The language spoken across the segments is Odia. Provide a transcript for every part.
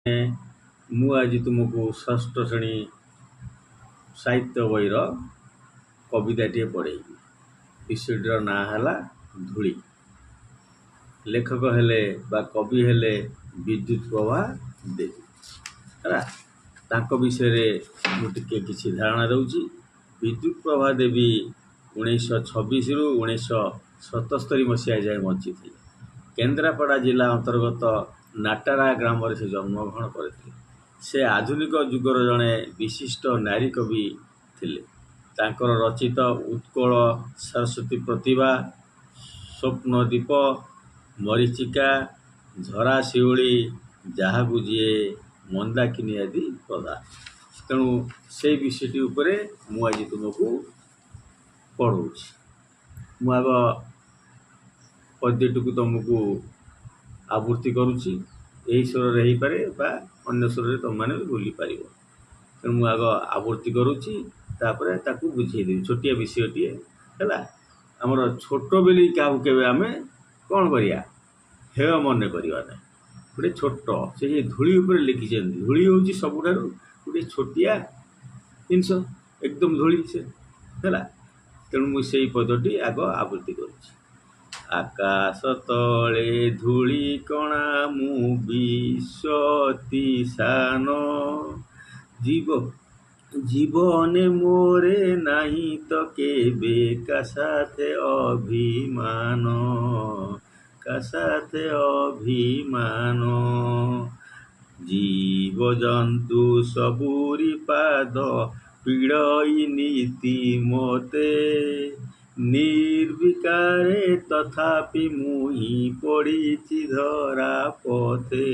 ମୁଁ ଆଜି ତୁମକୁ ଷଷ୍ଠ ଶ୍ରେଣୀ ସାହିତ୍ୟ ବହିର କବିତାଟିଏ ପଢ଼େଇବି। ବିଷୟଟିର ନାଁ ହେଲା ଧୂଳି। ଲେଖକ ହେଲେ ବା କବି ହେଲେ ବିଦ୍ୟୁତ ପ୍ରଭା ଦେବୀ। ହେଲା, ତାଙ୍କ ବିଷୟରେ ମୁଁ ଟିକେ କିଛି ଧାରଣା ଦେଉଛି। ବିଦ୍ୟୁତ ପ୍ରଭା ଦେବୀ 1926ରୁ 1977 ମସିହା ଯାଏଁ ବଞ୍ଚିଥିଲେ। କେନ୍ଦ୍ରାପଡ଼ା ଜିଲ୍ଲା ଅନ୍ତର୍ଗତ ନାଟାରା ଗ୍ରାମରେ ସେ ଜନ୍ମଗ୍ରହଣ କରିଥିଲେ। ସେ ଆଧୁନିକ ଯୁଗର ଜଣେ ବିଶିଷ୍ଟ ନାରୀ କବି ଥିଲେ। ତାଙ୍କର ରଚିତ ଉତ୍କଳ ସରସ୍ୱତୀ ପ୍ରତିଭା, ସ୍ୱପ୍ନଦୀପ, ମରୀଚିକା, ଝରା ଶିଉଳି, ଯାହାକୁ ଯିଏ, ମନ୍ଦାକିନୀ ଆଦି ପ୍ରଧାନ। ତେଣୁ ସେଇ ବିଷୟଟି ଉପରେ ମୁଁ ଆଜି ତୁମକୁ ପଢ଼ଉଛି। ମୁଁ ଆଗ ପଦ୍ୟଟିକୁ ତୁମକୁ ଆବୃତ୍ତି କରୁଛି। ଏହି ସ୍ୱରରେ ହେଇପାରେ ବା ଅନ୍ୟ ସ୍ୱରରେ ତୁମେମାନେ ବି ବୋଲିପାରିବ। ତେଣୁ ମୁଁ ଆଗ ଆବୃତ୍ତି କରୁଛି, ତାପରେ ତାକୁ ବୁଝେଇଦେବି। ଛୋଟିଆ ବିଷୟଟିଏ ହେଲା। ଆମର ଛୋଟ ବୋଲି କାହାକୁ କେବେ ଆମେ କ'ଣ କରିବା, ହେୟ ମନେ କରିବା ନାହିଁ। ଗୋଟେ ଛୋଟ ସେ ଯେ ଧୂଳି ଉପରେ ଲେଖିଛନ୍ତି, ଧୂଳି ହେଉଛି ସବୁଠାରୁ ଗୋଟେ ଛୋଟିଆ ଜିନିଷ, ଏକଦମ ଧୂଳି ସେ ହେଲା। ତେଣୁ ମୁଁ ସେଇ ପଦଟି ଆଗ ଆବୃତ୍ତି କରୁଛି। ଆକାଶ ତଳେ ଧୂଳି କଣା ମୁଁ ବିଶ୍ୱ ଅତି ସାନ, ଜୀବ ଜୀବନେ ମୋରେ ନାହିଁ ତ କେବେ କା ସାଥେ ଅଭିମାନ, କା ସାଥେ ଅଭିମାନ। ଜୀବଜନ୍ତୁ ସବୁରି ପାଦ ପୀଡ଼ଇ ନିତି ମୋତେ, ନିର୍ବିକାରେ ତଥାପି ମୁହିଁ ପଡ଼ିଛି ଧରା ପଥେ,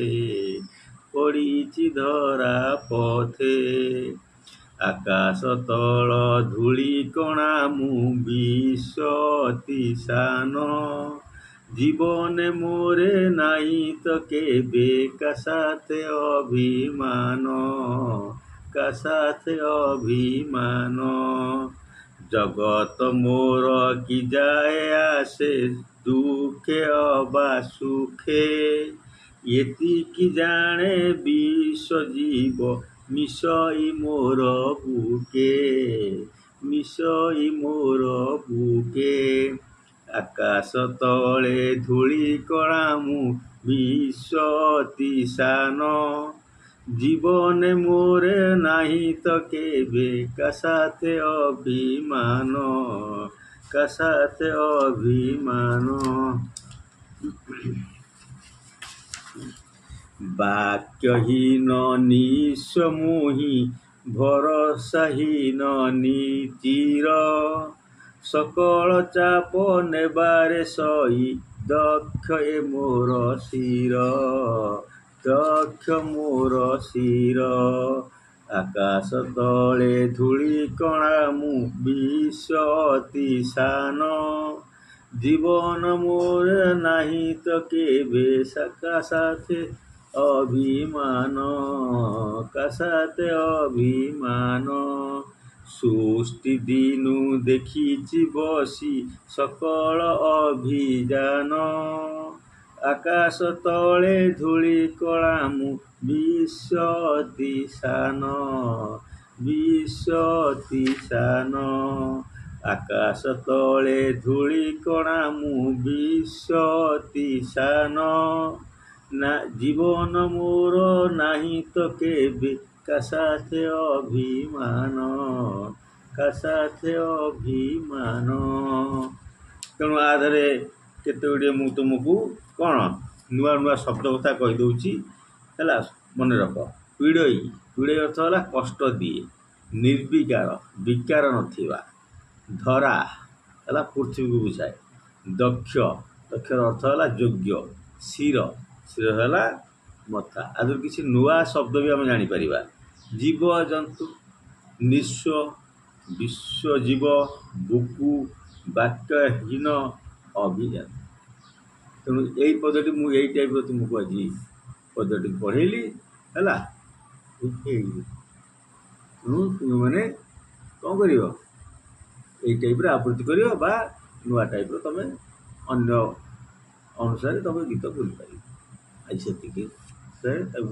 ପଡ଼ିଛି ଧରା ପଥେ। ଆକାଶ ତଳ ଧୂଳି କଣା ମୁଁ ବିଶ୍ୱ ଅତି ସାନ, ଜୀବନେ ମୋରେ ନାହିଁ ତ କେବେ କା ସାଥେ ଅଭିମାନ, କା ସାଥେ ଅଭିମାନ। ଜଗତ ମୋର କି ଯାଏ ଆସେ ଦୁଃଖେ ଅବା ସୁଖେ, ଏତିକି ଜାଣେ ବିଶ୍ୱ ଜୀବ ମିଶଇ ମୋର ବୁକେ, ମିଶଇ ମୋର ବୁକେ। ଆକାଶ ତଳେ ଧୂଳି କଣା ମୁଁ ବିଶ୍ୱ ଅତି ସାନ, ଜୀବନେ ମୋରେ ନାହିଁ ତ କେବେ କା ସାଥେ ଅଭିମାନ, କା ସାଥେ ଅଭିମାନ। ବାକ୍ୟହୀନ ନିଃସ୍ୱ ମୁହିଁ ଭରସାହୀନ ନୀତିର, ସକଳ ଚାପ ନେବାରେ ସଇ ଦକ୍ଷ ଏ ମୋର ଶିର, ଦକ୍ଷ ମୋର ଶିର। ଆକାଶ ତଳେ ଧୂଳି କଣା ମୁଁ ବିଶ୍ୱ ଅତି ସାନ, ଜୀବନ ମୋର ନାହିଁ ତ କେବେ କା ସାଥେ ଅଭିମାନ, କା ସାଥେ ଅଭିମାନ। ସୃଷ୍ଟି ଦିନୁ ଦେଖିଛି ବସି ସକଳ ଅଭିଯାନ, ଆକାଶ ତଳେ ଧୂଳି କଣା ମୁଁ ବିଶ୍ୱ ଅତି ସାନ, ବିଶ୍ୱ ଅତି ସାନ। ଆକାଶ ତଳେ ଧୂଳି କଣା ମୁଁ ବିଶ୍ୱ ଅତି ସାନ, ନା ଜୀବନ ମୋର ନାହିଁ ତ କେବେ କା ସାଥେ ଅଭିମାନ, କା ସାଥେ ଅଭିମାନ। ତେଣୁ ଆଧାରେ କେତେ ଗୁଡ଼ିଏ ମୁଁ ତୁମକୁ କ'ଣ ନୂଆ ନୂଆ ଶବ୍ଦ କଥା କହିଦେଉଛି, ହେଲା, ମନେ ରଖ। ପୀଡ଼ଇ, ପୀଡ଼ଇ ଅର୍ଥ ହେଲା କଷ୍ଟ ଦିଏ। ନିର୍ବିକାର, ବିକାର ନଥିବା। ଧରା ହେଲା ପୃଥିବୀକୁ ବୁଝାଏ। ଦକ୍ଷ, ଦକ୍ଷର ଅର୍ଥ ହେଲା ଯୋଗ୍ୟ। ଶିର, ଶିର ହେଲା ମଥା। ଆଦରୁ କିଛି ନୂଆ ଶବ୍ଦ ବି ଆମେ ଜାଣିପାରିବା। ଜୀବ ଜନ୍ତୁ, ନିଃସ୍ୱ, ବିଶ୍ୱଜୀବ, ବୁକୁ, ବାକ୍ୟହୀନ, ଅଭିଯାନ। ତେଣୁ ଏଇ ପଦଟି ମୁଁ ଏଇ ଟାଇପ୍ର ତୁମକୁ ଆଜି ପଦଟି ପଢ଼େଇଲି, ହେଲା। ତେଣୁ ତୁମେମାନେ କ'ଣ କରିବ, ଏଇ ଟାଇପ୍ର ଆବୃତ୍ତି କରିବ ବା ନୂଆ ଟାଇପ୍ର ତୁମେ ଅନ୍ୟ ଅନୁସାରେ ତୁମେ ଗୀତ ବୋଲିପାରିବ। ଆଜି ସେତିକି। ତାକୁ